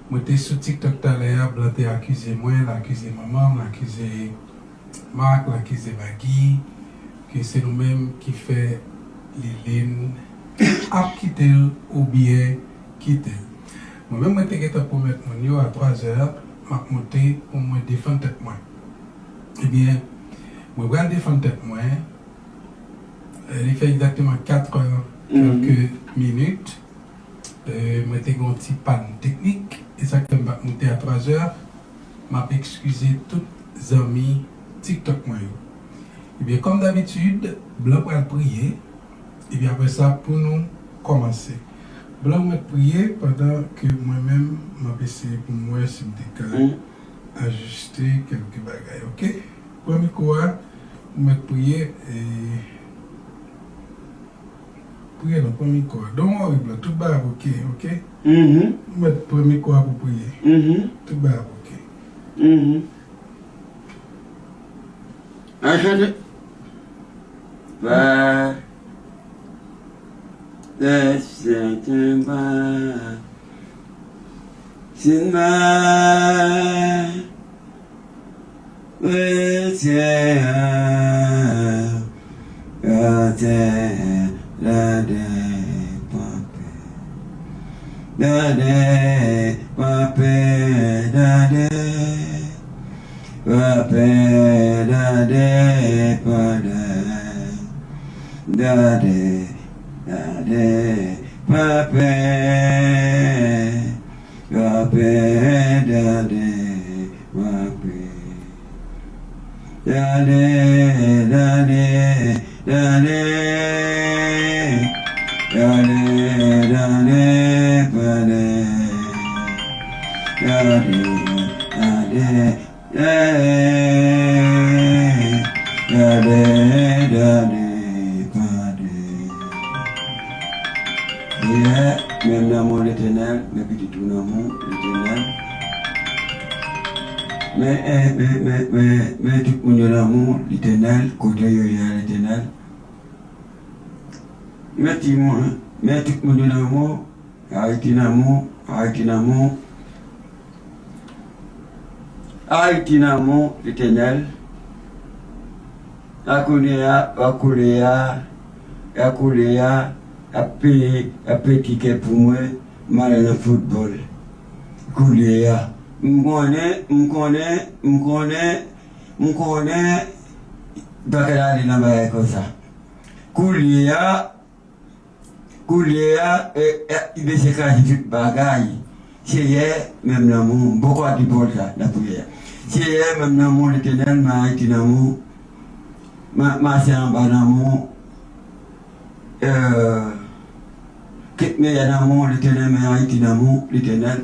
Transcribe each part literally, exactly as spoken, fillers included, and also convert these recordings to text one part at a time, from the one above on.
Mwen te sou TikTok talè a, blan te akize mwen, l akize manman m, l akize Marc, l akize Maggie, ke se nou menm ki fè Liline ap kite l oubyen kite l. Mwen menm, mwen te gentan pwomèt moun yo a twa zè, m ap monte pou mwen defann tèt mwen. Ebyen, mwen pral defann tèt mwen. Eh, li fè egzakteman kat è, kèlke minit. Eh, mwen te gen yon ti pàn teknik, e sa k fè m pa t monte a twa zè. M ap eskize tout zanmi TikTok mwen yo. Ebyen, kòm dabitid, blan pral priye, epi apre sa, pou nou kòmanse. Blan mèt priye pandan ke mwen menm, m ap eseye pou m wè si m te ka ajiste kèlke bagay, oke? Pran mikwo a, ou mèt priye, e, priye non, pran mikwo a. Don't worry, blan, tout bagay ap oke, oke? Ou mèt pran mikwo a pou priye. Tout bagay ap oke. An chante. Ba. Lè sèten ba. Sinma. Wè syè a. Atè. Dade. Panpe. Dade. Panpe. Dade. Papè, dade, padè, dade, dade, papè, papè, dade, papè, dade, dade, dade, dade, dade, padè, dade, dade. Dade, dade, dade, padè. Yè, men m nan men w, Letènèl, men pitit ou nan men w, Letènèl. Men, eh, men, men, men, men tout moun yo nan men w, Letènèl, kote yo ye a, Letènèl. Men timoun, men tout moun yo nan men w, Ayiti nan men w, Ayiti nan men w. Ayiti nan men w, Letènèl. A kounye a, a kounye a, a kounye a, ap peye, ap peye tikè pou mwen, m ale nan foutbòl. Kounye a, m konnen, m konnen, m konnen, m konnen, pa ka ale nan bagay konsa. Kounye a, Kounye a, e, e, mesye kraze tout bagay. Seyè, men m nan men w, m poko ap di pawòl sa nan priyè a. Seyè, men m nan men w, Letènèl, men Ayiti nan men w. Ma, mache anba nan men w. E, kèt meyè nan men w, Letènèl, men Ayiti nan men w, Letènèl.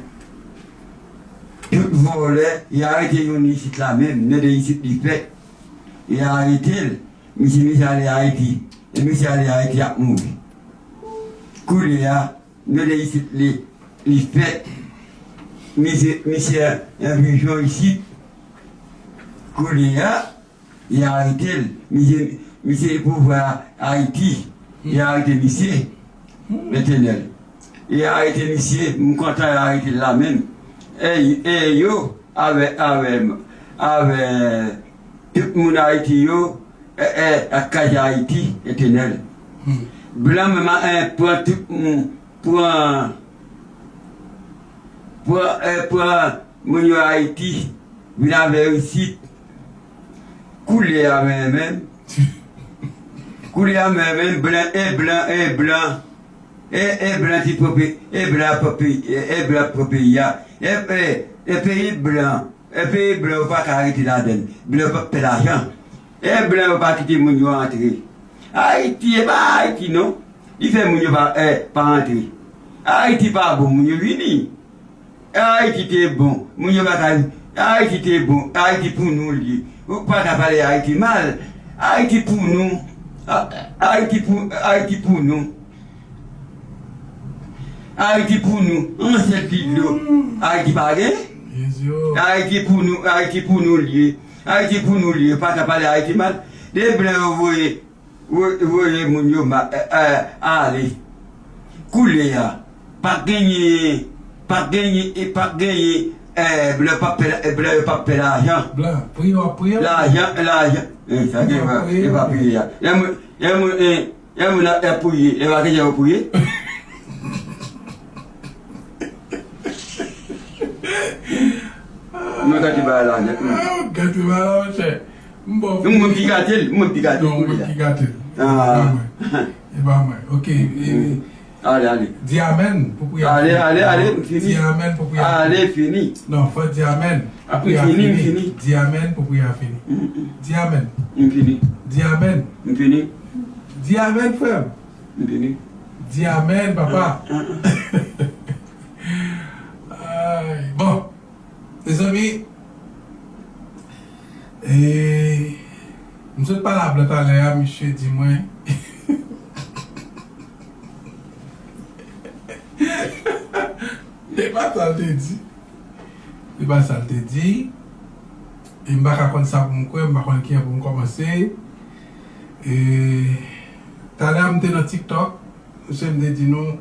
Tout vòlè, y arete youn isit la menm, men de isit li fèt. Y arete l. Misye, misye ale Ayiti. E misye ale Ayiti ap mouri. Kounye a, men de isit li, li fèt. Misye, misye an prizon isit. Kounye a, y arete l. Misye, misye pouvwa Ayiti. Y arete misye. Letènèl. Y arete misye, m kontan y arete l la menm. E, e yo, avè, avè, avè tout moun Ayiti yo, e, e, ak kay Ayiti, Letènèl. Blan menm, e, pran tout moun, pran, pran, e, pran moun yo Ayiti, vin avè yo isit. Koulye a menm, menm. Koulye a menm, menm, blan, e blan, e blan. E, e blan ki pran pe-, e blan pran pe-, e, e blan pran peyi a. E, e, e peyi blan, e peyi blan, ou pa ka rete ladann. Blan p ap fè lajan. E blan yo pa kite moun yo antre. Ayiti, e pa Ayiti non. Li fè moun yo pa, e, pa antre. Ayiti pa bon, moun yo vini. Ayiti te bon. Moun yo pa ka, Ayiti te bon. Ayiti pou nou li ye. Ou pa ka pale Ayiti mal. Ayiti pou nou. A-, Ayiti pou, Ayiti pou nou. Ayiti pou nou. Ansent li dlo. Ayiti pa gen? Ayiti pou nou. Ayiti pou nou li ye. Ayiti pou nou li ye. Ou pa ka pale Ayiti mal. De blan yo voye Voye, voye moun yo ma-, e, e, ale. Koulye a, pa genyen, P ap genyen, e p ap genyen, eh, blan p ap fè, eh, blan yo p ap fè lajan. Blan, priye w ap priye. Lajan, lajan. Eh, sa gen pa, gen pa priye a. Lè mwen, lè mwen, eh, lè mwen ap, ap priye, lè pa genyen yo priye. Mwen gate bagay la nèt, mwen. Ah, gate bagay la, monchè. M bon. Mwen ki gate l, mwen ki gate l. Non, mwen ki gate l. Ah. E pa mwen. E pa mwen. Ok. E, ale, ale. Di amèn pou priye. Ale, ale, ale, m fini. Di amèn pou priye. Ale, fini. Non, fò di amèn. Apre fini, m fini. Di amèn pou priye fini. Di amèn. M fini. Di amèn. M fini. Di amèn, frè m. M fini. Di amèn, papa. Ay, bon. Mezanmi, e, m sot pale a blan talè a, misye di mwen, se pa sa l te di. Se pa sa l te di. E m pa ka konn sa pou m kwè, m pa konn kijan pou m kòmanse. E, talè a m te nan TikTok, misye m te di nou,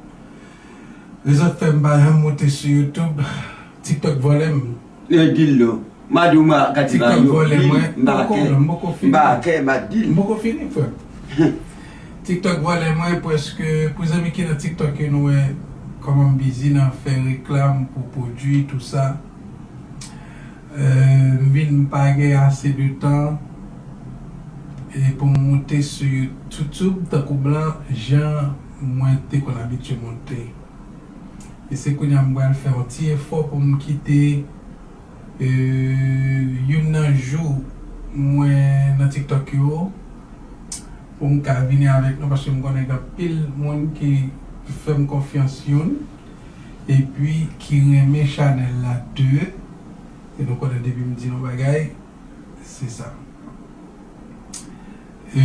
rezon k fè m pa janm moute sou YouTube, TikTok vòlè m. E di l non. M a di w m a gade bagay yo, m pa kè, m pa kè, m a di l. M poko fini, frè m. TikTok vòlè mwen, prèske, pou zanmi ki nan TikTok yo, nou wè kòman m bizi nan fè reklam pou pwodui, tou sa. Euh, m vin pa gen ase de tan, e pou m moute sou YouTube tankou blan, jan mwen te konn abitye moute. E se kounye a m pral fè yon ti efò pou m kite, euh, youn nan jou mwen nan TikTok yo, pou m ka vini avèk nou, paske m konnen gen anpil moun ki fè m konfyans youn, epi ki renmen chanèl la de. E nou konnen depi m di yon bagay, se sa. E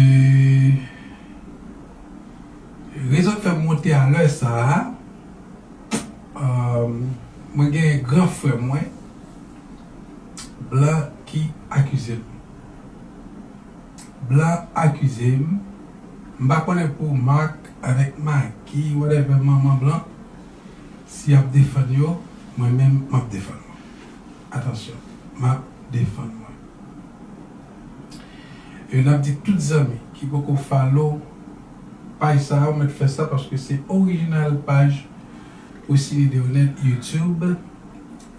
rezon k fè m moute a lè sa a, euh, mwen gen gran frè mwen, blan ki akize m. Blan akize m. M pa konnen pou Marc avèk Maggie, whatever, manman blan, si y ap defann yo, mwen menm, m ap defann mwen. Atansyon, m ap defann mwen. E n ap di tout zanmi ki poko follow paj sa a, ou mèt fè sa paske se orijinal paj Wesily Deronette YouTube.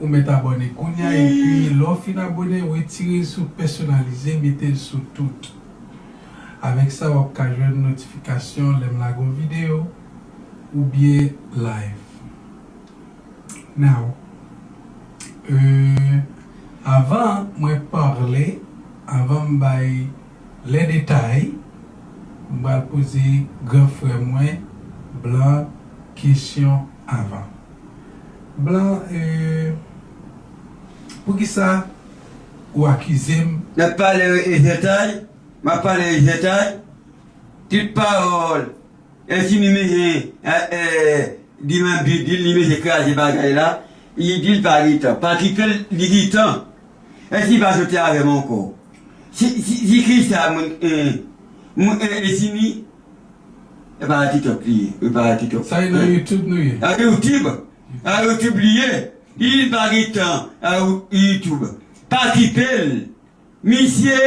Ou mèt abòne kounye a, epi lè w fin abòne, retire sou pèsonalize, mete l sou tout. Avèk sa, w ap ka jwenn notifikasyon lè m lage yon videyo oubyen live. Now, euh, avan mwen pale, avan m bay lè detay, m pral poze gran frè mwen, blan, kesyon avan. Blan, euh, poukisa ou akize m? N ap pale de detay, m ap pale de detay. Tout pawòl, Esini mete, eh, eh, di m ap di, di li mete kraze bagay la, li di l pa gen tan. Pa kite l, li gen tan. Esini pa soti avè m ankò. Si, si, si kisa moun, eh, moun, eh, Esini, e pa TikTok li ye, e pa TikTok. Sa e nan YouTube nou ye. A YouTube. A YouTube li ye. Li pa gen tan, a YouTube. Pa kite l. Misye,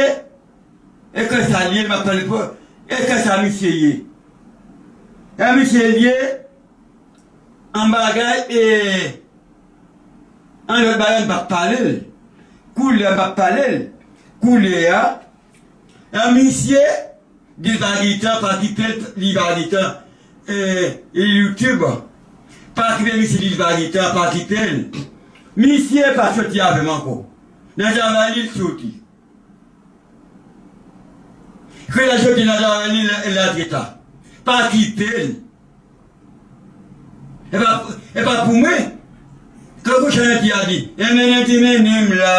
e kè sa l ye, m ap pale pou, e kè sa misye ye. E misye l ye, an bagay, e, an lòt bagay, m p ap pale l. Koulè, m p ap pale l. Koulè a, e misye, di l pa gen tan, pa kite l, li pa gen tan. E, e YouTube, pa kite misye, di l pa gen tan, pa kite l. Misye pa soti avè m ankò. Nan travay li l soti. Kè l soti nan travay li la, la treta. Pa kite l. E pa, e pa pou mwen. Kè kouchan ti a di, e mennen ti mennen m la.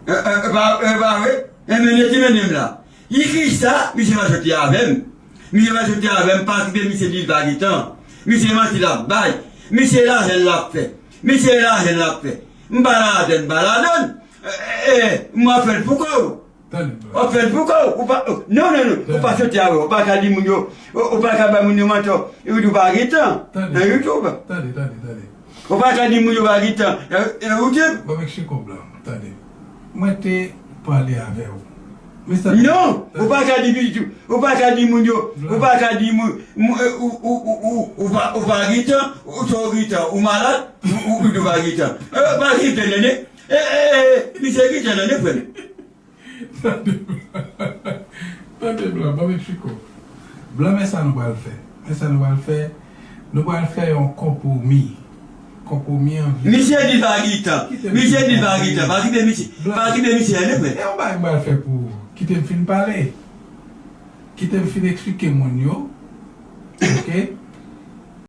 E, e, e pa, e pa vre? E mennen ti mennen m la. Li kisa, misye pa soti avè m. Misye pa soti avè m, pa kite misye di l pa gen tan. Misye manti l ap bay. Misye lajè l ap fè. Misye lajè l ap fè. M pa ladann, m pa ladann. Eh, eh, m ap fè l pou kò w. Tande, bro. W ap fè l pou kò w. Ou pa, non, non, non. Ou pa soti avè w. Ou pa ka di moun yo, ou, ou pa ka bay moun yo mantò. Ou di w pa gen tan nan YouTube. Tande, tande, tande. Ou pa ka di moun yo pa gen tan. E, e, ou te... Bon, Mexico Blanc, tande. Mwen te pale avè w. Men sa... Non, ou pa ka di moun yo, ou pa ka di moun yo, ou pa ka di moun, moun, e, ou, ou, ou, ou, ou pa, ou pa gen tan, ou, ou gen tan, ou malad, ou, ou, ou pa gen tan. E, pa gen tan, non, non. E, e, e, e, misye gen tan, non, non, frè m. Tande blan. Tande blan, ban m eksplike w. Blan, men sa nou pral fè. Men sa nou pral fè. Nou pral fè yon konpwomi. Konpwomi an vin. Misye di l pa gen tan. Misye di l pa gen tan. Pa kite misye. Pa kite misye ale, frè. E yon bagay m pral fè pou ou. Kite m fin pale. Kite m fin eksplike moun yo. Oke?